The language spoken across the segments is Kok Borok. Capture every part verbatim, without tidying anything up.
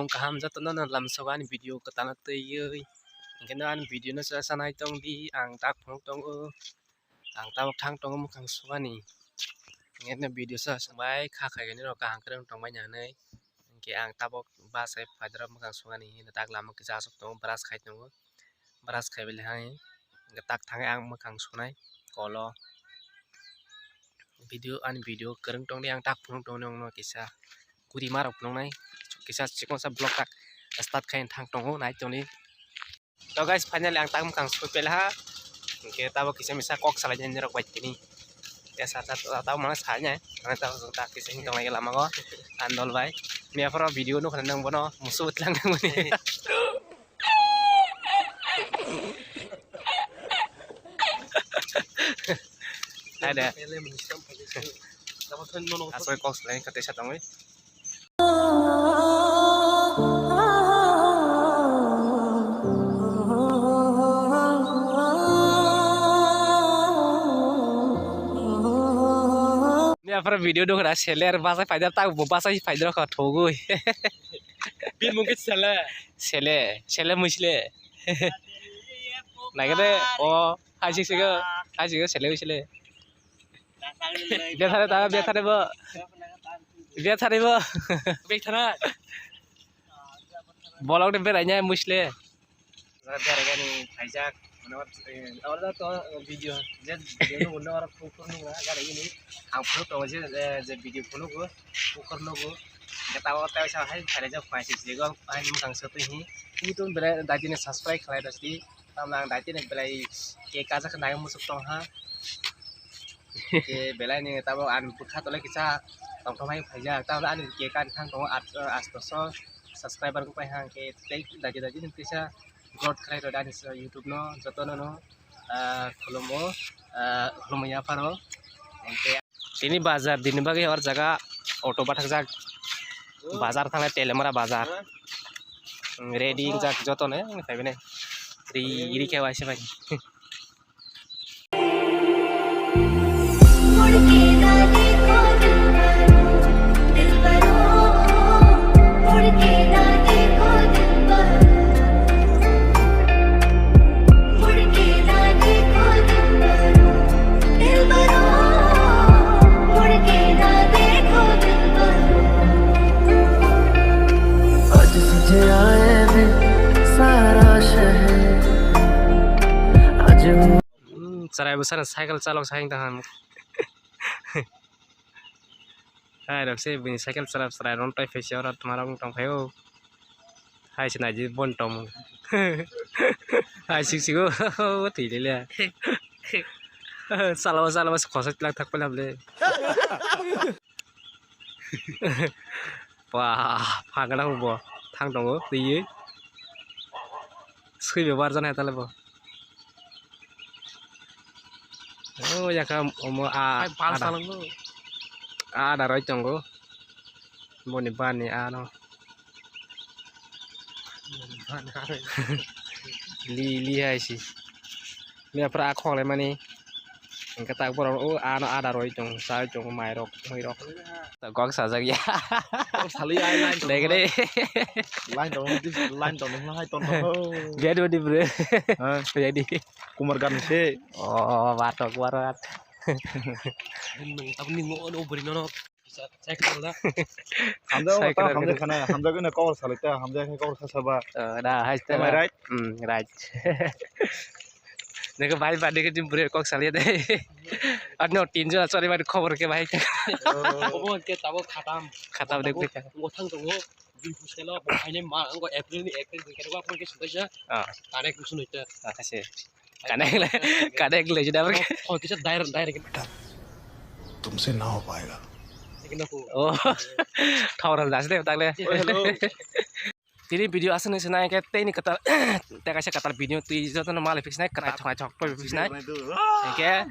Tong kaham jotono no lamsogo ani video kwtal twiwi. Hwnkhe no ani video no cha cha nai tong di, ang tak phunuk tongo, ang tabok thang tongo mwkhang sugani. Hwnkhe no video cha cha bai kha khaigani rok kaham kwrwng tongbai nai hinwi. Hwnkhe ang tabok bus hai phaidoro mwkhang sugani hinwi tak lama kisa aswk tongo, brush khai tongo. Brush khai bele hai tak thangwi ang mwkhang sunai kolo. Video, ani video kwrwng tongdi, ang tak phunuk tongdi, nokno kisa guri ma rok phunuknai, kisa chikon sa vlog tak start khai thang tongo, nai tongdi. To guys, finally ang tak mwkhang sui pele ha, hwnkhe tabok kisa misa kok salai nai rok bai tini. Tesa ta ta mana sai nai, mana ta ta kisa hing tongnai lama go, andol bai. Miya phoro video nukha nang bono musu utlang nang boni. Ada. Asal kok selain kata saya tongoi. Ni apa video dong ada seler bahasa fajar tak bahasa fajar kau thogoi. Bin mungkin sele. Sele, sele musle. Naikade, o, hai sik sik, hai sik sele musle. Bethare ta, bethare bo. Bethare bo. Bethare. Bolong de berai nya musle. Berai gani phaijak. Mane, eh, oro to video, je video no ulo oro kukur no gari ini. Ang phunuk tongo je, eh, je video phunuk o, kukur nugo. Gata o tai sa hai phaijak phai se go, ai mukang se twi hi. Itu bere dai dine subscribe khlai rasi. Tamla ang dai dine belai ke kaja khnai musuk tong ha. Ke belai ni tabo ani bwkha tole kisa tongthok hai phaijak. Tabo ani ke kan thang tongo at, astoso subscriber ko pai hang ke tei dagi dagi ni kisa growth khlai rw ani YouTube no joto no no, ah, khulumo, ah, khulumo yapharo. Hingke tini bazar dini bagwi hor jaga auto bathakjak bazar thangnai Telemara bazar. Ready jak joto ne phaibai nai. Ri ri khe waisa bai. मुड़ के ना देखो दिलबरो, दिलबरो, मुड़ के ना देखो दिलबरो, मुड़ के ना देखो दिलबरो, दिलबरो, मुड़ के ना देखो दिलबरो। आज तुझे आए भी सारा शहर, आज Hmm, chwrai bwsano cycle chalok sa wngtong han. Hai rok se bini cycle chalok chwrai ron tai phaisa oro tongmarok wng tong phai o. Hai se naidi bon tong. Hai sik sik o thwi le le. Chalao chalao se khosa tilak thak pailam le. Wah, phangna bo thang tongo twiwi. Swi be barjana hai tale bo. O yakha omo a, Hai bal ada, salongo. A ada roi tongo. Boni bani ano. Li, li hai si. Miya phra a khok lai mani. Hingke tak borok o ano ada roi tong, chai tong, mai rok, mui rok. Kok sajak ya. Kok sali ai line tong. Dek de. Line tong, line tong, hai tong tong. Biya di, biya di bre. Ha? Biya di. Kumar gan se. Oh, batok barat. Nung, tapi nung, oh, beri nono. Hamjak wata, hamjak khana, hamjak wngna kok salai ta, hamjak khe kok kha saba. Oh, da, hai ta. Am I right? Hmm, right. Dekho bhai, ba dekho jim bure kok salai de. Ar no, tin jona chori bari khobor khe bhai. Oh. Obo ke tabo khatam. Khatam dekho. Ngo thang tongo. Jim puselo, bo haine ma, ngo April ni April ni khe wa phone ke sudai ja. Ah. Tarek kusun hoita. Ah, khaise. Connect le, connect le jida berke. Oh, kisa direct, direct. Tuumse na ho payega. Oh, thawra das de tagle. Oh, hello. Tini video aswk nai sinai ke tei ni kwtal, tei kaisa kwtal video twi joto no malai fix nai, kwtai thongai thok poi fix nai. Ke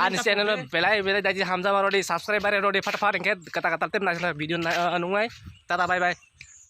ani channel belai belai daji hamjama rodi, subscribe bare rodi, fat fat ke kwtal kwtal tem nai video nungai. Tata, bye bye.